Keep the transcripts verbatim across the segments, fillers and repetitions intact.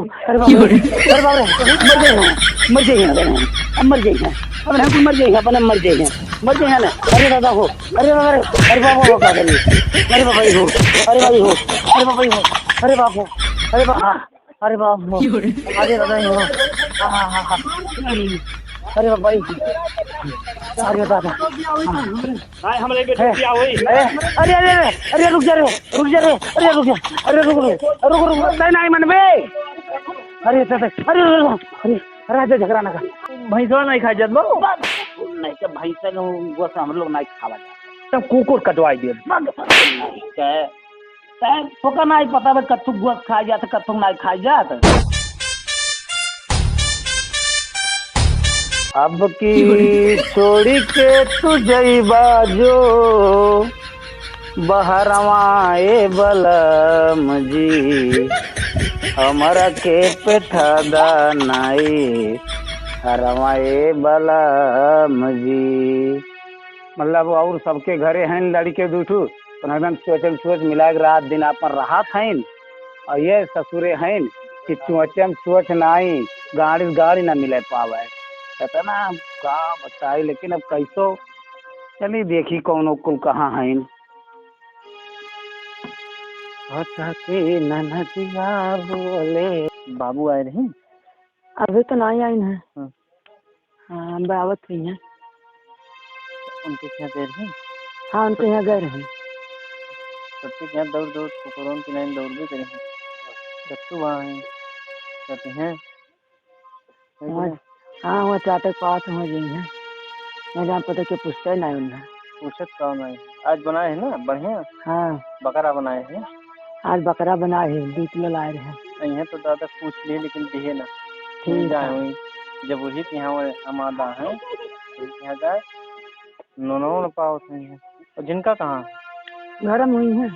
अरे बाप रे, अरे बाप रे, मर जाइए, मर जाइए, अब मर जाइए, अब ना मर जाइए, अपन मर जाइए, मर जाइए ना। अरे दादा हो, अरे बाप रे, अरे बाप हो, बाप रे, अरे बाप रे हो, अरे बाप रे हो, अरे बाप हो, अरे बाप हो, अरे बाप हो, अरे दादा हो, हाँ, हाँ, हाँ, हाँ। अरे बाप रे, अरे दादा, हाँ। भाई, हमरे बेटे है। बियाह होई। अरे, अरे, अरे, अरे, अरे, रुक जा रे, रुक जा रे, अरे, रुक जा, अरे, रुक, रुक, रुक, रुक, रुक, नहीं, नहीं मनबे। अरे, अरे, अरे, अरे, अरे, अरे, झगड़ा ना कर। भैंसवा नहीं खाई जात बाबू। नहीं, जब भैंसा के गोस हम लोग नहीं खावा जात। तब कुकुर कटवाई दे। नहीं, क्या? तै तोका नाई पता बा, कत्थू गोस खाई जात, कत्थू नाई खाई जात। अब की छोड़ी के तू जइबा जो बहरवा ए बलम जी, हमरा के पेठा दा नाई हरवा ए बलम जी। मतलब, और सबके घरे हैं लड़के दू ठू, तो एकदम सोचम सोच मिला के रात दिन आपन रहत हइन। और ये ससुरे हइन कि सोचम सोच नाई, गाड़ी गाड़ी ना मिले पावे। इतना का बताई, लेकिन अब कैसो चली देखी कौनो कुल कहाँ हइन। अच्छा के ननदिया बोले। बाबू आए रही? अभी तो नाई आइन है। हाँ। हाँ, हम आवत हुई हैं। उनके यहाँ गए रहे? हाँ, उनके यहाँ गए रहे। सबके यहाँ दौड़ दौड़ कुकुरों की लाइन दौड़ भी करे हैं। जब तू वहाँ है, कहते हैं, है कि वहाँ, नहीं? हाँ, वहाँ चाटे पास हो गई हैं। मैं जहाँ पता के पूछता ही नहीं उन्हें। पूछत कौन है? आज बनाए हैं ना, बढ़िया? हाँ। बकरा बनाए हैं। आज बकरा बनाए हैं, दो किलो लाए रहे। अइहें तो दादा पूछ लिए, लेकिन दिहे ना। ठीक जाए है। हुई, जब वही के यहाँ वो आमादा है, वही के यहाँ जाए, नोनो न पावत नहीं है। और जिनका कहाँ? घर में हुई है।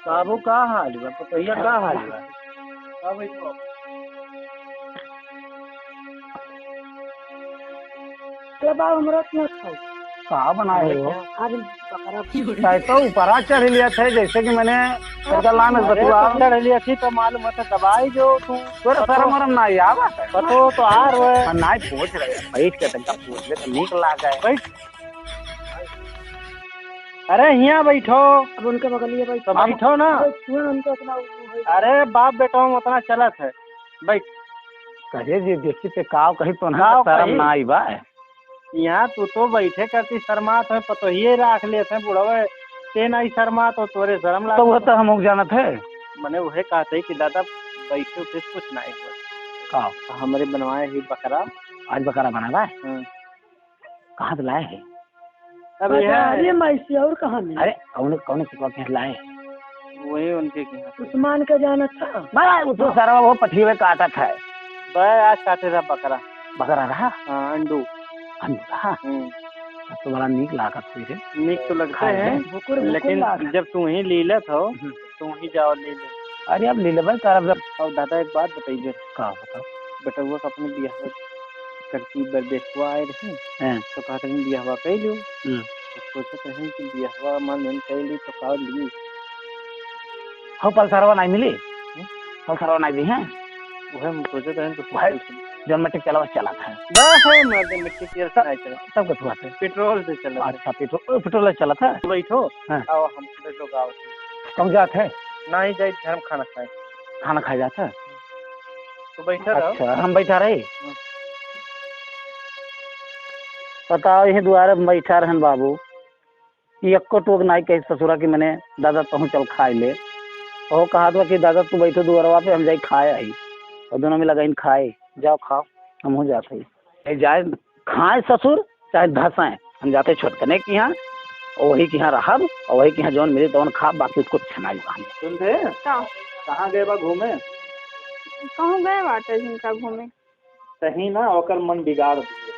बाबू का हाल बा? पतोहिया का हाल बा? का भाई को? अरे बाबू, हमरा इतना खाओ। का बनाए हो? अरे बकरा। चाहे तो ऊपरा चढ़ लिया था, जैसे कि मैंने सरकार लान अरे बतुआ। तो चढ़ लिया थी तो मालूम होता दवाई जो तू तोरा शरम वरम ना आवा। पतो तो आ रहे। हाँ, नाई पूछ रहे, बैठ के तनका पूछ ले तो नीक लागे। बैठ। अरे हियाँ बैठो। अब उनके बगलिए बैठ। तो बैठो ना। अरे छुए उनको अपना वो है। अरे बाप बेटो में उतना चलत है। बैठ। कहे जी देखी ते काव कही तो ना काव शरम कही? ना आई बा। यहाँ तू तो बैठे करती शर्मात है, पतोहिए राख लेत है बुढ़वे, ते नाई शर्मात हो, तोरे शर्म तो लागत वो है। तो हम लोग जानत है। मने वहे कहते कि दादा बैठे उठे से कुछ नाई हो। का? हमरे बनवाए ही बकरा। आज बकरा बना बा? हाँ। कहाँ से लाए है? अब अच्छा, यह अरे माई से और कहाँ मिले? अरे कौन, कौन से कौन से लाए? वही उनके के यहाँ। उस्मान का जाना था। बा, वो तो सारा वो पठिए काटा था। बा, आज काटे रहा बकरा। बकरा रहा? हाँ, अंडू। अंडू रहा? हम्म। तब तो बड़ा नीक लागत हुई रे। नीक तो लगते खाए हैं, में। भुकुर, भुकुर लेकिन लाग। जब तू ही लीलत हो, हम्म। तू ही जाओ ले ले। अरे अब ले लेबे करब जब। और दादा एक बात बताइए। का बताओ? बेटउआ का अपने बियाह करती बर देखवा आए रही, हाँ। तो कहत रही बियाहवा कई लो। हम्म। तो सोचत रही कि बियाहवा मान लेन कई ली तो का ली। हो पल्सरवा नहीं मिली? हम्म? पल्सरवा नहीं दी हैं? वह हम सोचत रहे तो भाई, सोचत रहे। जौन मिट्टी चलावा चलत है। बस है मर्दे, मिट्टी तेल से नहीं चलत। तब का हुआ थे? पेट्रोल से चलत है। अच्छा, पेट्रोल, ओ, पेट्रोल से चलत है? बैठो, हाँ। आओ, हम तुझे लोग आओ। कब जात है? नहीं जाए, घर में खाना खाए। खाना खाए जात है? तो बैठा रहो। अच्छा, हम बैठा रहे? हम्म। बताओ, यही दुआरे में बैठा रहन बाबू। ई एक्को टोक नाई कही ससुरा कि मने, "दादा, तहूँ चल खाए ले।" ओहो कहत बा कि, "दादा, तू बैठो दुअरवा पे, हम जाई खाए आई।" और दोनों में लगाइन खाए, "जाओ खाओ, हमहूँ जात हई।" ए जाए खाए ससुर, चाहे धसाए, हम जाते छोटकने के यहाँ, और वही के यहाँ रहब, और वही के यहाँ जौन मिली तौन खाब, बाकी उसको छनाई बा हम। सुन थे? का? कहाँ गए बा घूमे? कहूँ गए बाटे जिनका घूमे। सही ना, ओकर मन बिगाड़ दिए।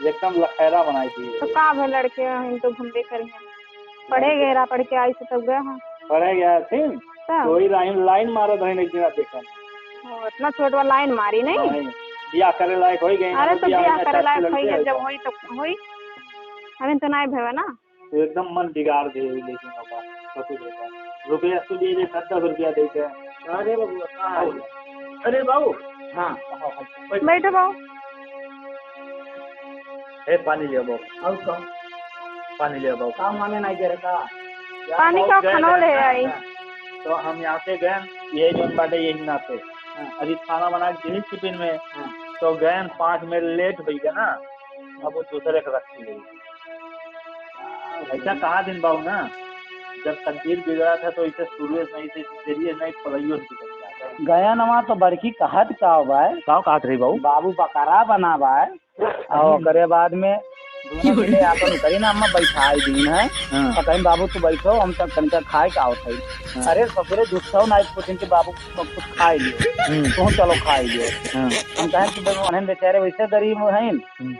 एकदम लखैरा बनाई दिए। तो का भे लड़के हैं, हम तो घूमबे करी हैं। पढ़े गए रहा, पढ़ के आई से तब गए हैं। पढ़े गया थी? तब? तो वही लाइन, लाइन मारत है, एक दिन देखा। ओ, इतना छोट वाला लाइन मारी नहीं? नहीं, बियाह करे लायक हो ही गए हैं, अरे तो बियाह करे लायक हो ही है, जब होई तो होई। अभी तो नहीं भेवे ना। तो एकदम मन बिगाड़ दे, लेकिन ओकर, ससुर के। रुपया तो दिए, दस दस रुपया देते हैं। अरे बबुआ, का हाल है? अरे बाबू, हाँ, हाँ, हाँ, बैठ। बैठो बाबू। ए, पानी लियो बाबू। और कौन? पानी लियो बाबू। काम माने नहीं दे रहे का? पानी बाबू का गए खाना रहे ले ना। आई। तो हम यहाँ से गए, यही जोन बाटे, यही नाते। हाँ। अभी खाना बना के यही टिफिन में। हाँ। तो गए, पाँच मिनट लेट हो गया ना, अब वो दूसरे के रख के गई। ऐसा कहा दिन बाबू ना, जब तकदीर बिगड़ा था तो इसे शुरू से नहीं, इसे जरिए नहीं, पलइयो नहीं बिगड़ जाता। गया नवा तो बड़की कहत का बाय? का कहत रही बाबू? बाबू बकरा बना बाय। और ओकरे बाद में दोनों मिले आपन करी ना, अम्मा बैठाई दीन है। हाँ। तो कहीं, "बाबू तू बैठो, हम तब तनिका खाए का आवत है।" हाँ। अरे ससुरे झूठा ना पूछें कि बाबू सब कुछ खाए लियो। हम्म। तुम चलो खाए लियो। हाँ। हम कहें कि "बाबू, उन्हें बेचारे वैसे गरीब हैं, हम्म।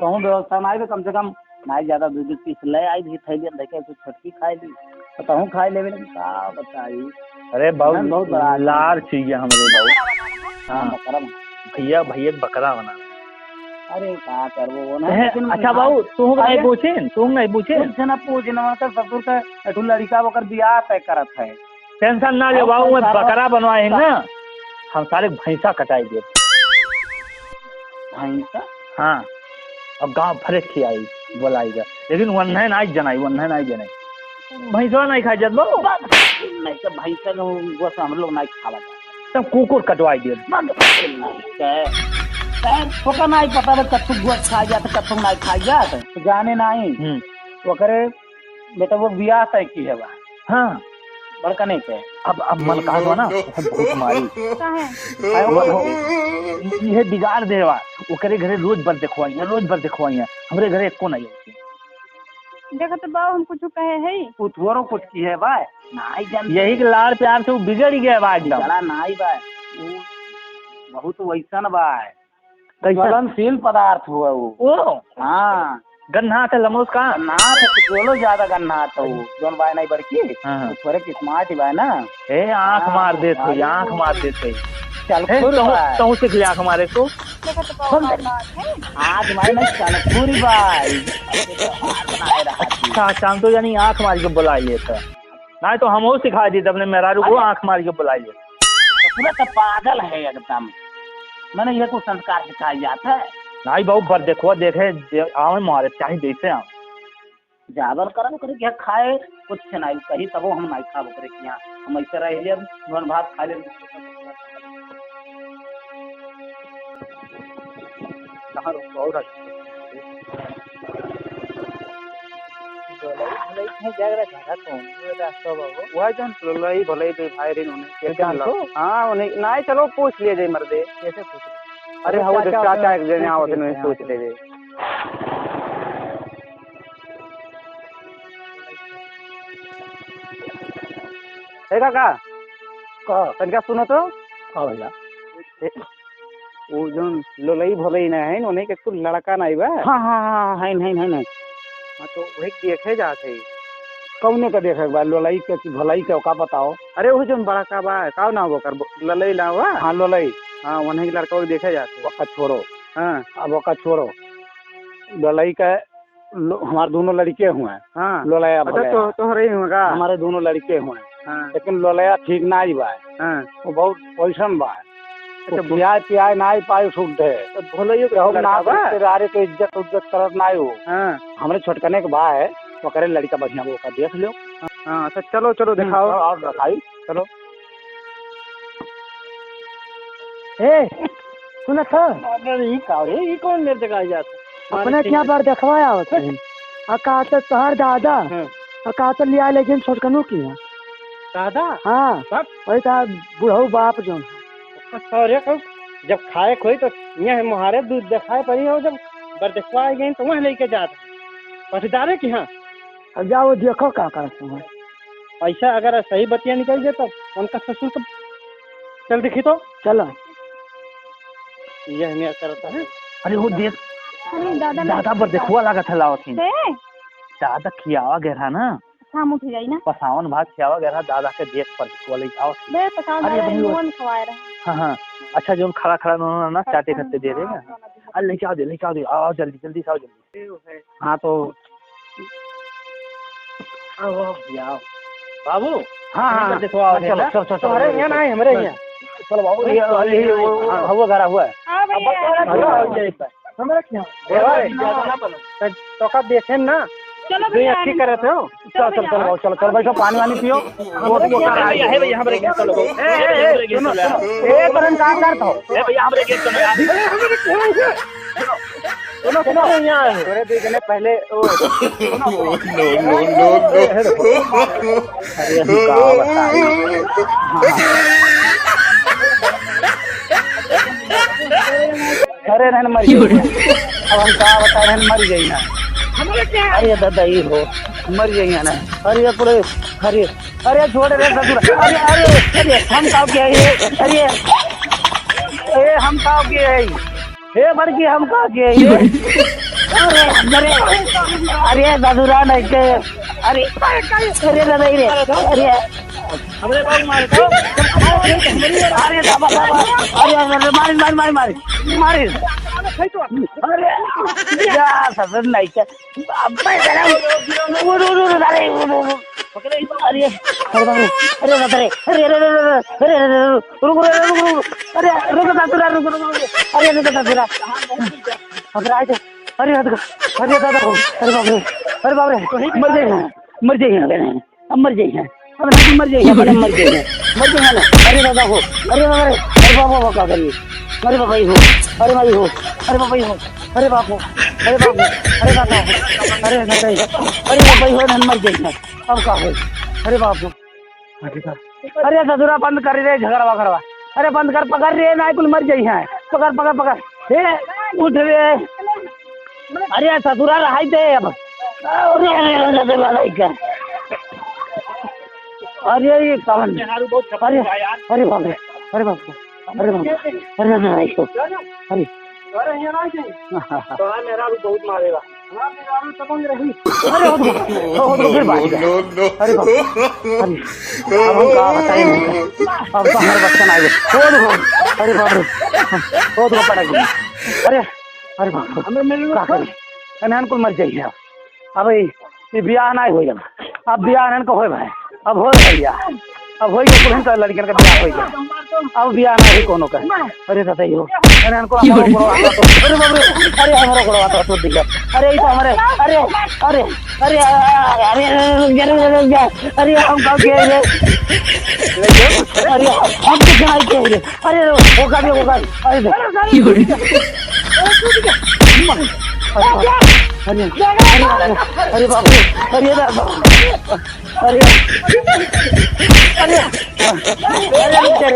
कहूँ व्यवस्था ना आए, कम से कम ना ज्यादा दो दो पीस ले आई भी, थैली में धके कुछ छोटकी खाए ली, तो कहूँ खाए लेवे।" लेकिन का बताई, अरे बाबू, मन बहुत बड़ा आदमी। लार चाहिए हमरे बाबू। हाँ, हाँ। बकरा बना। भैया, भैया के बकरा बना। अरे का करबो वो ना, हैं, लेकिन अच्छा हाँ, बाबू, तू हम नहीं अरे, पूछेन, तू हम नहीं पूछेन। कुछ ना पूछ ना, तो ससुर का एक ठो लड़का ओकर बियाह तय करत है। टेंशन ना ले और बाबू, कौन मैं सारा बकरा बनवाए हैं का? ना, हम सारे भैंसा कटाई दे। भैंसा? हाँ, अब गाँव भरे खियाई, बोलाई जा, लेकिन वन्हे नाई जनाई, वन्हे नाई जनाई। भैंसवा नहीं खाई जात बाबू। बात नहीं तो भैंसा के गोस हम लोग नहीं खावा जाता। तब कुकुर कटवाई दे। बात नहीं है। तब ओका नहीं पता बा, कत्थू गोस खाई जात, कत्थू नहीं खाई जात। तो जाने नहीं। हम्म। ओकरे बेटा वो बियाह तय की है बा। हाँ। बड़कने के। अब, अब मलकार बा ना, ओहे बहुत मारी। काहे? अरे वो, वो, ये बिगाड़ दे बा। ओकरे घरे रोज बर देखवाइया, रोज बर देखवाइया। हमरे घरे एको नहीं होती। देखो तो बाबू, हम कुछ कहे है? उ थोड़ो कुछ की है बा। नहीं जानते। यही के लाड़ प्यार से वो बिगड़ गया बा एकदम। बिगड़ा नहीं बा। वो बहुत वैसन बा। कैसन? ज्वलनशील पदार्थ हुआ वो। ओ। हाँ। गन्हात है लमोस का? गन्हात है, तो बोलो ज्यादा गन्हात है वो। जौन बाय नहीं बड़की, हाँ, हाँ। वो थोड़े किस्मात ही बाय ना। ए, आँख हाँ, मार देत हो, अरे आँख वो मार देत हो। चल ए, खुर तहु, बाय। तहु सीख ले आँख मारे को। देखो तो कौन बात है? आँख मारे नहीं, चल खुर बाय। अच्छा, अच्छा, हम तो यानी आँख मार के बुला लिए थे। नहीं तो हमहू सिखाई दी, अपने मेहरारू को अरे। आँख मार के बुलाई ले। ससुरा तो पागल है एकदम। मैंने ये कुछ संस्कार सिखाई जात है। नहीं बाबू, बर देखो, देखे, दे-, आवे मारे, चाहे जैसे आवे। जादन करम करे के खाए, कुछ नहीं कही, तबो हम नहीं खाब करे के यहाँ। हम ऐसे रह लिया, नून भात खा ले। कहाँ रुको और भलई, भलई कहीं जागरा झाड़ा कौन? ये रास्ता बाबू। वह जौन भलई, भलई दे भाई रे उन्हें। तो जान तो? हाँ, उन्हें, नहीं, चलो पूछ लिया जाए मर्दे। कैसे पूछ? अरे, अरे, हाँ, वो जो चाचा चाचा होते हैं, एक जने पूछ आवत हैं, लेते उन्हें हैं, पूछ हाँ। ले जाए। ए काका, का? तनिका सुनो तो। का भैया? ए, वो जौन लोलई भोलई ना है, उन्हें के कुल लड़का नहीं बा? हाँ, हाँ, हाँ, है, है, है, है। हाँ, तो वही देखे जात है। कौने का देखे के बा? लोलई के कि भोलई के, का बताओ? अरे, वो जौन बड़ा का बा, का नाम ओकर? बो-, ललई ना बा? हाँ, लोलई। हाँ, उन्हें के लड़का वो देखे जात है। ओका छोड़ो। हाँ। अब ओका छोड़ो। लोलई के लो-, हमारे दोनों लड़के हुए हैं। हाँ। लोलया अच्छा, भोलया। तो, तोहरे ही हुए का? हमारे दोनों लड़के हुए हैं। हाँ। लेकिन लोलया ठीक नाई बा। हाँ। वो बहुत वैसन बा। अच्छा, वो बो-, खियाए पियाए नाई पाए शुद्ध है। तो भोलैयो के केहू लड़का ना बा? रिश्तेदारी के इज्जत उज्जत करत नाई हो। हाँ। हमरे छोटकने के बा है, ओकरे लड़का बढ़िया बा, ओका देख लो। हाँ, अच्छा, चलो, चलो, हम्म, दिखाओ। और, और दिखाई, चलो। ए, सुनत ह? अरे, ई का रे? ई कौन मेरे जगह आ जात? अपने मारे क्या ठीक बार देखवा आवत है। आ का तो तोहर दादा? हाँ। आ का तो लिया लेकिन छोटकनू की है। दादा? हाँ। बाप? वही था बुढ़ऊ बाप जौन। ओकर सौरे को जब खाए खोई तो ये मुहारे दूध देखाए पड़ी हो, जब बर देखवा आ गई तो वह लेके जात। पटीदारे की हाँ। अब जाओ देखो का करत हैं। ऐसा अगर सही बतिया निकल जाए तो उनका ससुर को चल देखी तो। चलो। यह नहीं करता है। अरे वो देख, अरे दादा ना। दादा बर देखुआ लागत है लावत ही। से? दादा खियावा गए रहा ना। शाम उठ जाई ना। पसावन भात खियावा गए रहा, दादा के देख पर देखुआ ले जाओ। बे पसावन अरे दादा भाई, वो नून खवाए रहे। हाँ, हाँ। अच्छा, जो खड़ा खड़ा नून ना चाटे खत्ते दे रहे हैं। हाँ, अरे ले जाओ दे, ले जाओ दे, आओ जल्दी, जल्दी से आओ जल्दी। हाँ, तो आओ, आओ, भैया, आओ। बाबू, हाँ, हाँ, इधर हाँ। देखो, आओ, हाँ, चलो, देखा? चलो, चलो, चलो, तुम्हारे चलो, यहाँ चलो। ना है, हमारे चलो। यहाँ। चलो बाबू, ये, ये, ये, वो, वो, हाँ। हुआ घरा हुआ है। हाँ भैया। अब बस थोड़ा हो जाए। हमरा क्या? ए भाई, तो का देखे ना? चलो दो भैया, आदमी ठीक करत हो। चलो, चलो, चलो, चलो, चलो, बैठो, पानी वानी पियो। हमरे गेट चलो, भैया, हे भैया, हमरे गेट चलो। ए, ए, ए, सुनो, सुनो। ए, तोरन काम करत हो। ए भैया, हमरे गेट चलो यार। सुनो, सुनो, यहाँ है। थोड़े देर के लिए पहले, ओ, सुनो, सुनो। No, no, no, no। अरे, हम का बताई? अरे, रहन मर गई। अब हम का बताई, रहन मर गई ना। अरे, दादा, ई हो, मर गई है ना। अरे, पूरे, अरे, अरे, छोड़ रे ससुर। अरे, अरे, अरे, हम का किया ये? अरे, ए, हम का किया ये? हे बड़की, हम का किया ये? अरे, अरे, अरे, ससुरा नहीं के। अरे, अरे, दादा, रे, अरे। हमरे बाबू मारे तो। अरे, बाबा, बाबा। अरे, अरे, अरे, मारी, मारी, मारी, मारी। मारी। अरे, या, ससुर नहीं के। अबे जरा, उठ, उठ, उठ, उठ, अरे, उठ, उठ, उठ। अरे, अरे बाप रे, अरे बाप रे, अरे, अरे, रुक, रुक, रुक, रुक। अरे, रुक, ससुरा, रुक, रुक, रुक। अरे, रुक, ससुरा। अरे, आ जा। अरे, हट गया। अरे, दादा हो। अरे बाप रे, अरे बाप रे, मर जाइए, मर जाइए, अरे, अब मर जाइए। अब नहीं मर जाइए, अब मर जाइए, मर जाइए ना। अरे दादा हो, अरे बाप रे, अरे बाप, बाप, का करिए? अरे बाप रे हो, अरे माई हो, अरे बाप रे हो, अरे बाप हो, अरे बाप हो, अरे दादा हो, अरे दादा हो, अरे बाप रे हो, नहीं मर जाइए, अब का हो? अरे बाप हो, अरे बाप। अरे ससुरा बंद कर रे झगड़वा घरवा, अरे बंद कर, पकड़ रे, ना कुल मर जाइए, पकड़, पकड़, पकड़, हे उठ रे। अरे ससुरा रहाई दे अब। अरे, अरे, अरे, अरे, अरे, अरे, अरे, ये कौन? अरे, अरे बाप रे, अरे बाप रे, अरे बाप रे, अरे, अरे, अरे, अरे। अरे, यहाँ आ जाइए। हाँ, हाँ, हाँ। तो हाँ, मेरा भी बहुत मारेगा। हाँ, मेरा भी दबंग रही। अरे, हो तो, हो तो फिर बात है। No, no, no। अरे बाप रे, अरे, अब हम का बताई नहीं। अब तो हमारे बच्चा ना आए। हो तो, अरे बाप रे, हो तो पड़ा गया। अरे, अरे बाप रे, हमें मिल का करी? इन्हन कुल मर जाइए। अब ई, ई बियाह नाहीं होई अब। अब बियाह इन्हन का होए भाई। अब होए भैया। अब होई के कुल इनका लड़कियन का बियाह होई गया। अब बियाह नाहीं होई कोनो का। अरे दादा यो। इन्हन को हमरो गोड़वा हाथ तो। अरे बाप रे। अरे हमरो गोड़वा हाथ तो दिया। अरे ई तो हमरे, अरे, अरे, अरे, अरे, अरे, रुक जा, रुक जा, रुक जा। अरे हम का के रे? अरे हम तो क्या के रे? अरे, वो का दे, वो का दे। अरे, अरे, अरे, अरे, अरे, अरे, अरे, अरे, बाप रे, अरे, बाप रे, अरे, अरे, अरे, अरे,